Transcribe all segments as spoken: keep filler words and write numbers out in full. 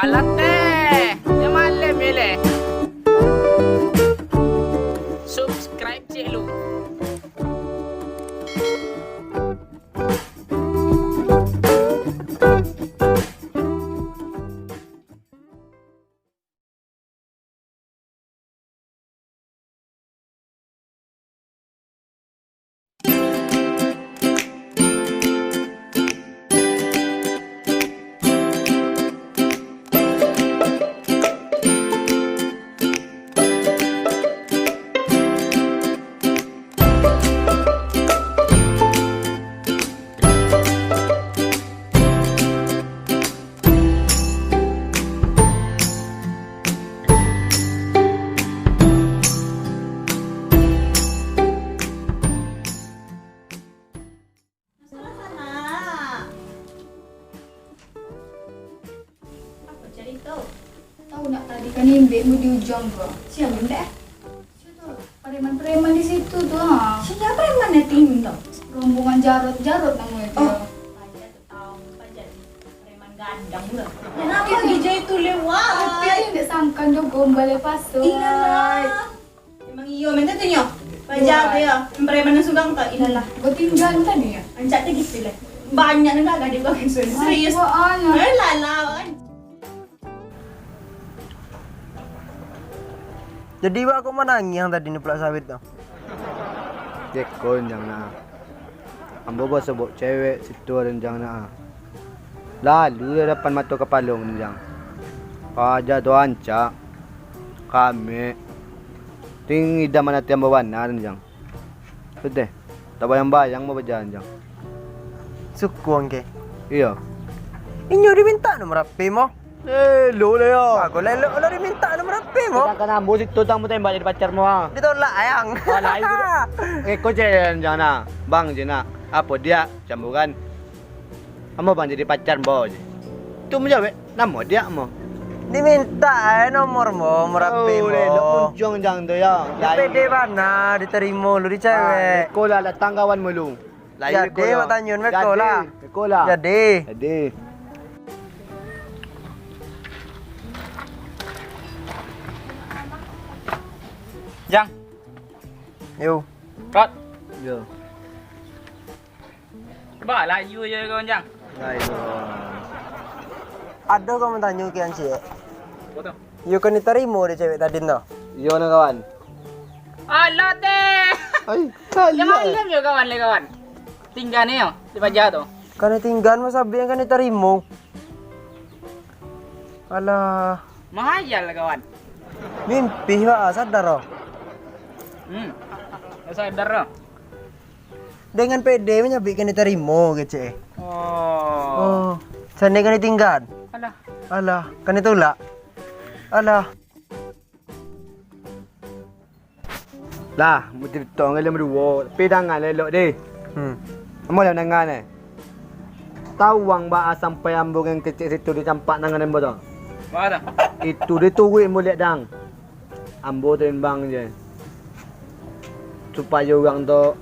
Alah teh, nyo malem yo leh. Subscribe ciek lu. Apo carito? Tahu nak tadi kan imbek mu di ujuang tu, ah. Sia indak, eh? Sia tu, preman-preman di situ tu, ah. Sia preman nan tinggi tu? Rombongan Jarot, Jarot namonyo tu. Oh. Paja tu tahu, paja tu preman gadang tu lah. Nan apo dijai tu lewat? Tapi indak sangkan jo gombal yo paso. Iyalah. Memang iyo, minta tu nyo. Paja tu yo, preman nan sugang tu, iyalah. Batinggan tadi yo. Rancak tu gitu lah. Banyak nan gagal di belakang sana. Serius. Wah, alah. Eh, lalau kan. Jadi, wak kok manangih tadi ni pulak sawit tu? Jeko, Jang, nah. Ambo basobok cewek situ, Jang, nah. Lalu dari dapan mato kapalo, Jang. Paja tu rancak. Kamek. Ting idaman ati ambo bana, Jang. Sudeh, tabayang-bayang babajalan, Jang. Sukuang ke? Iyo. Inyo dimintak nomor H P mo? Elok lah yo. Bagus lah, elok lah dimintak nomor H P mo. Sadangkan ambo situ tang batembak jadi pacar mo, ah. Ditolak, ayang. Alah, itu. Eh, ko je, Jang, nah. Bang je, nak. Apo diak? Camburan. Ambo bang jadi pacar ambo je. Tu manjawek, namo diak mo? Dimintak ai nomor mo, nomor H P mo. Oh, elok muncuang Jang tu yo. Yo pede bana ditarimo lu di cewek. Ah, iko lah datang kawan mu lu. Jadi, wak tanyo beko lah. Iko lah. Jadi. Jadi. Jang. Yo. Rot. Yo. Ba, laju je kawan, Jang. Baik, kawan. Ado kawan tanyo kian ciek. Apo tu? Yo kan ditarimo dek cewek tadi tu? Iyo nah, kawan. Alah teh. Ai, yo malam yo kawan, le kawan. Tinggan yo di paja tu. Kan tinggan masa abih kan ditarimo. Alah. Mahayal kawan. Mimpi, ha, sadar oh. Hmm. Sadar oh. Dengan pede manyabik kan ditarimo kecek. Oh. Oh. Sandai kan ditinggan. Alah. Alah, kan ditolak. Alah. Lah, mau cerita dengan kalian berdua. Tapi dangan elok deh. Hmm. Ambo lah dangan eh. Tahu wang baa sampai ambo dengan kecek situ dicampak dangan ambo tu. Baa tu? Itu dituruik ambo liak dang. Ambo tarimbang je. Supayo urang tu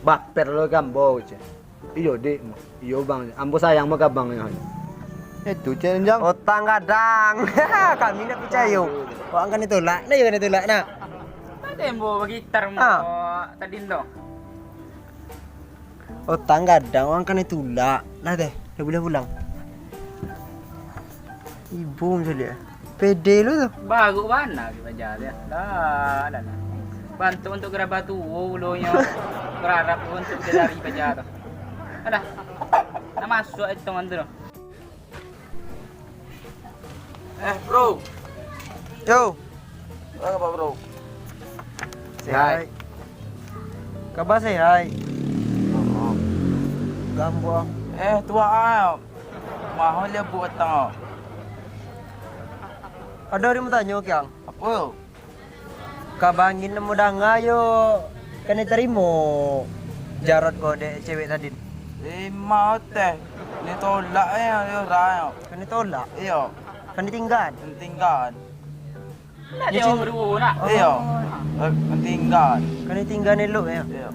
baper lo ka ambo je. Iyo, Dik. Iyo, Bang. Ambo sayang mah ka Bang nyo. Itu, cek Jang. Otang gadang. Kami ndak picayo. Wak kan ditolak. Nah, iyo kan ditolak, nah. Tadi ambo bagitar mo tadi tu. Otang gadang, wak kan ditolak. Nah, teh, dah buliah pulang. Ibo misal dia. Pede lu tu. Baru bana ke paja tu. Dah, dah, dah. Bantuak untuak garabah tuo ulonyo. Bararap untuak dilari paja tu. Alah. Nak masuak itu mantu tu. Eh, bro. Yo. Apa kabar, bro? Sehat. Sehat. Kabar sehat. Oh. Gambuang. Eh, tuak ah. Maho liak buek atang. Ado urang batanyo, Kiang. Apo? Ka bangin namo danga yo kan ditarimo Jarot ko dek cewek tadi. Limo teh. Ditolak eh, yo, Rai. Kan ditolak? Iyo. Kan ditinggan? Ditinggan. Nak dia baduo nak? Iyo. Eh, ditinggan. Kan ditinggan elok yo? Iyo.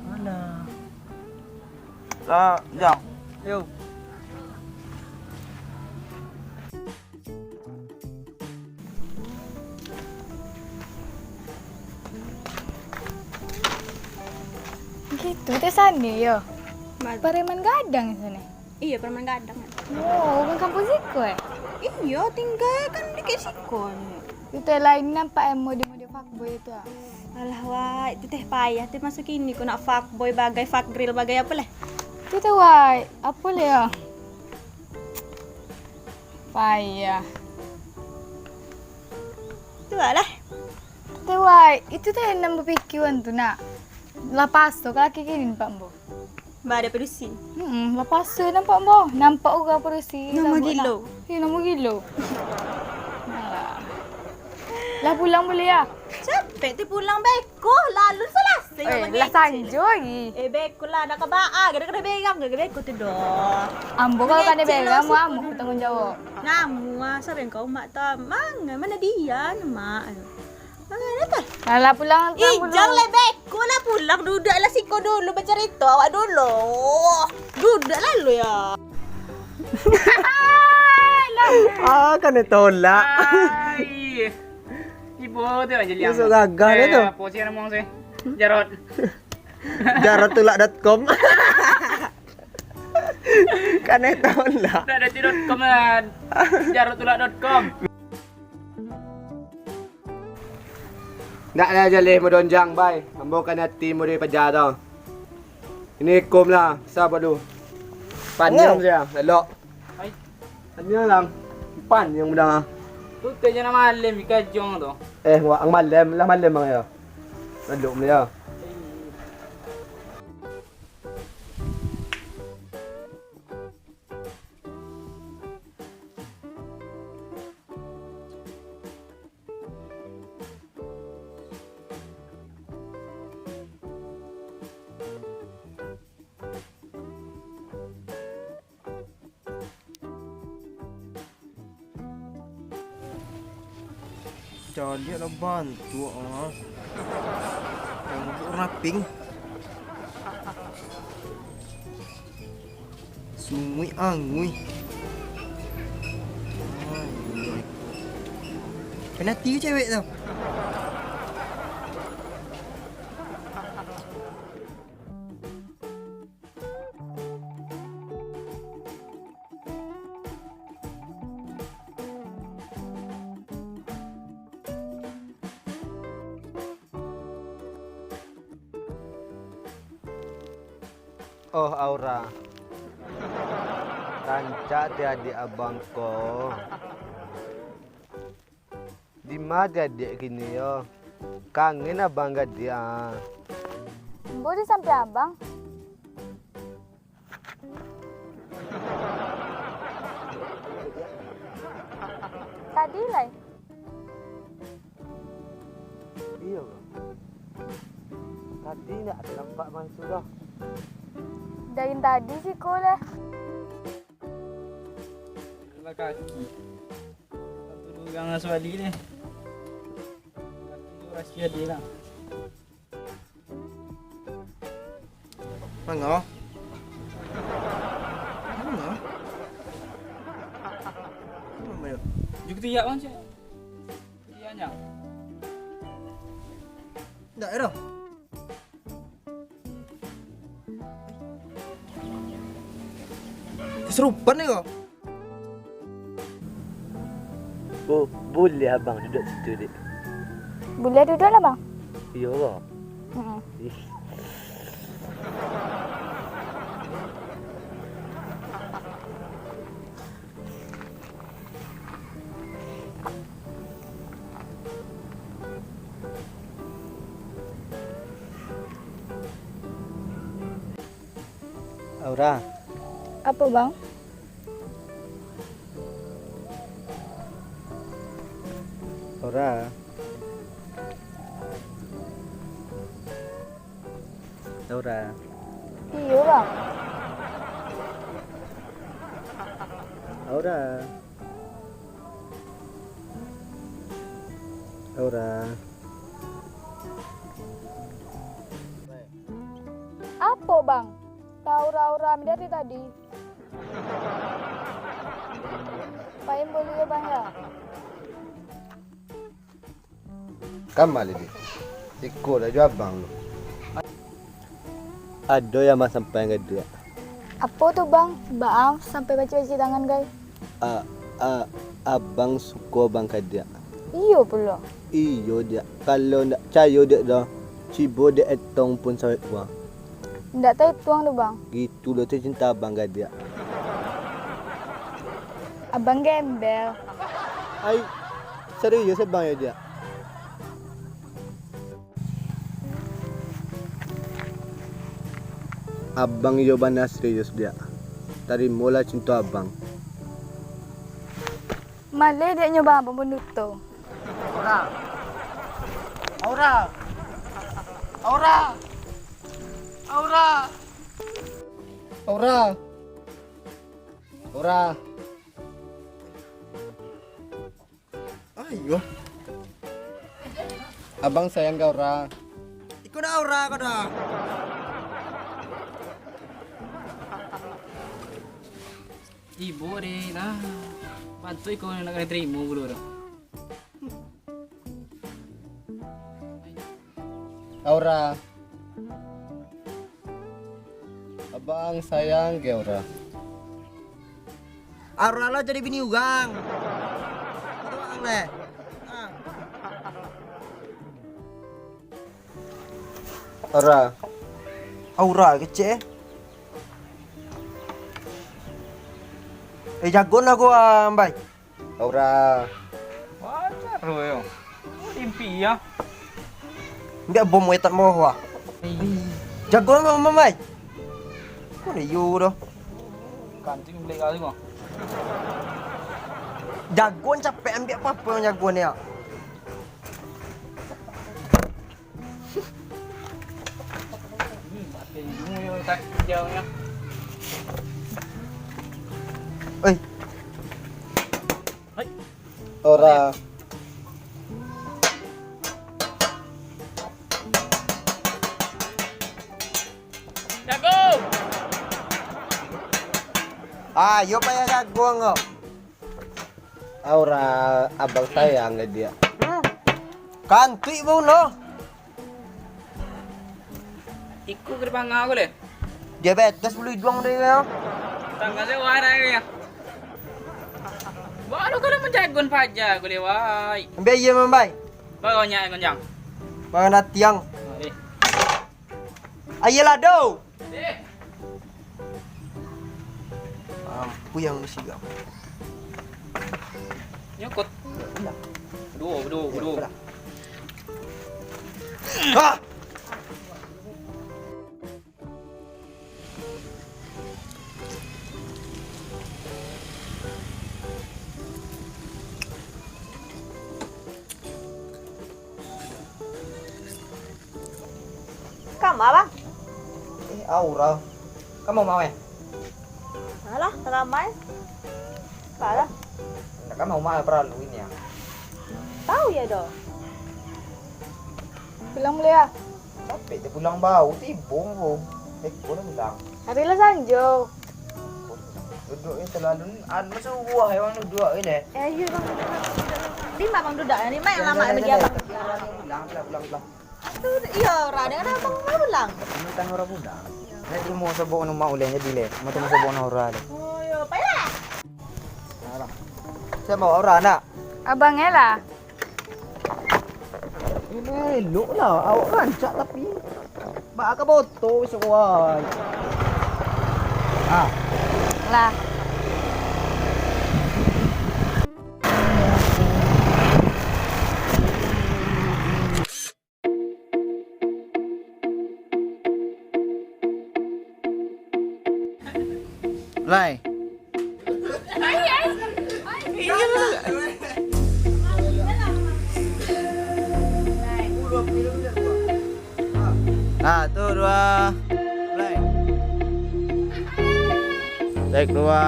Alah. Ah, Jang. Yo. Itu teh sani yo. Preman gadang di siko. Iyo, preman gadang. Oh, urang kampuang siko, eh? Iyo, tingga kan dakek siko. Itu lain nampak emo di mode fuckboy itu, ah. Alah, Wak, itu teh payah teh masa kini ko nak fuckboy bagai fuckgirl bagai apo lah? Itu teh, Wak, apo lah yo? Payah. Tu lah. Teh, Wak, itu teh nan bapikiran tu nak. Lah paso ka laki kini nampak ambo. Ba ado padusi. Hmm, lah paso nampak ambo. Nampak urang padusi. Namo gilo. Iyo, namo gilo. Alah. Lah pulang buliah? Capek tu pulang beko, lalu salasai. Eh, lah sanjo lagi. Eh, beko lah, nak ka baa, kada kena berang, kada beko tu doh. Ambo kalau kada berang, ambo tangguang jawab. Namu ah, sabengkau mak tu. Mangan, mana dia, mak? Mangan apa? Alah, pulang, pulang, pulang. Ijang lah beko lah pulang, duduak lah siko dulu bacarito awak dulu. Duduak lalu ya. Ah, kanai tolak. Ai. Ibo tu aja liang. Masuk gagah dia tu. Apo sih namuang sih? Jarot. Jarot tulak dot com. Kanai tolak. Ndak ado ti dot com lah. Jarot tulak dot com. Ndak lah jaleh modonjang, bai. Ambo kan ati model paja tu. Ini kom lah, saba lu. Paniang sia, elok. Ai. Paniang lang. Paniang udah. Tu teh jangan malam ika jong tu. Eh, wak ang malam lah malam bang ya. Elok ya. Caliak lah bantuak ah. Rambut raping. Sunguik anguih. Ai, ai. Penalti ke cewek tu? Oh, Aura. Rancak ti adiak abang ko. Dima ti adiak kini yo? Kangen abang gadiak ah. Ambo di sampiang abang. Tadi lai. Iyo, Bang. Tadi ndak ado nampak Mansur doh. Dari tadi siko lah. Lah kaki. Satu dua urang lah suali deh. Kaki tu rasia deh lah. Manga? Manga? Manga yo? Juk tiak bang cek. Tiaknya. Ndak ero. Kesurupan ni kau. Oh, buliah abang duduak situ, Dik? Buliah duduak lah, Bang. Iyo, Bang. Mm-mm. Ih. Aura. Apo, Bang? Aura. Aura. Iyo, Bang. Aura. Aura. Apo, Bang? Taura-ura mi dari tadi. Pain boli yo, Bang, yo? Kama lai, Dik. Iko lah jo abang tu. Ado yang abang sampaian ka diak. Apo tu, Bang? Baa sampai bacik-bacik tangan, gai? A, a, abang suko bang ka diak. Iyo pulo. Iyo, diak. Kalau ndak cayo diak doh, cibo diak etong pun sawek puang. Ndak taituang tu, Bang. Gitu lo tu cinta abang ka diak. Abang gembel. Ai, serius abang yo, diak? Abang iyo bana serius, diak. Tarimolah cinto abang. Maleh diak nyo bang, abang pun duto. Aura. Aura. Aura. Aura. Aura. Aura. Ayo. Abang sayang ka Aura. Iko dah Aura ko dah. Ibo deh lah. Bantu iko nak kena terima dulu dah. Aura. Abang sayang ka Aura. Aura lah jadi bini urang. Itu urang leh. Ah. Aura. Aura kecek eh. Eh, jago lah gua, Mbai. Aura. Wajar lo yo. Impi ya. Ambiak bom wetat mo wah. Jago mah, Mama, ai. Kau ni yo doh. Kancing beli kali mah. Jago capek ambiak apa-apa yang jago ni ya. Oi. Ora. Jago. Ah, yo payah jago ngok. Aura abang sayang ka dia. Kantuik bau no. Iku ka dipanga aku leh. Diabetes bulu iduang deh ya. Tangga se warai ya. Baru kalau menjagon paja aku leh wai. Ambil iya mambai. Baru nyak gonjang. Baru natiang. Ayolah do. Ampu yang isi gak. Nyokot. Bedo, bedo, bedo. Ah! Kama, Bang? Eh, Aura. Kama mau, eh? Alah, ramai. Apalah? Ndak kan mau mah paralu ini ya. Tahu ya, Do. Pulang boleh ya? Capek dia pulang bau, tibo ko. Eh, ko dah pulang. Hari lah sanjo. Duduk ni terlalu ni, ah, masuk buah ya, Bang, duduk ni deh. Eh, iya, Bang, duduk, Bang, duduk, Bang. Lima, Bang, duduk. Lima yang lama lagi, Abang. Pulang, pulang, pulang, pulang. Aduh, iya, Ra, dengan Abang mau pulang. Ini kan orang pulang. Saya tu mau sobok nama uleh jadi leh. Mau temu sobok nama orang leh. Oh, iya, payah. Saya bawa orang nak. Abang lah. Elok lah, awak rancak tapi. Bak ka boto besok wai. Ah. Lah. Lai. Satu, dua, mulai. Take dua.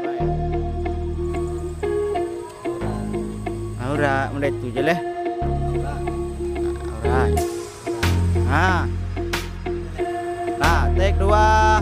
Mulai. Aura, mulai tu je leh. Aura. Ha. Nah, take dua.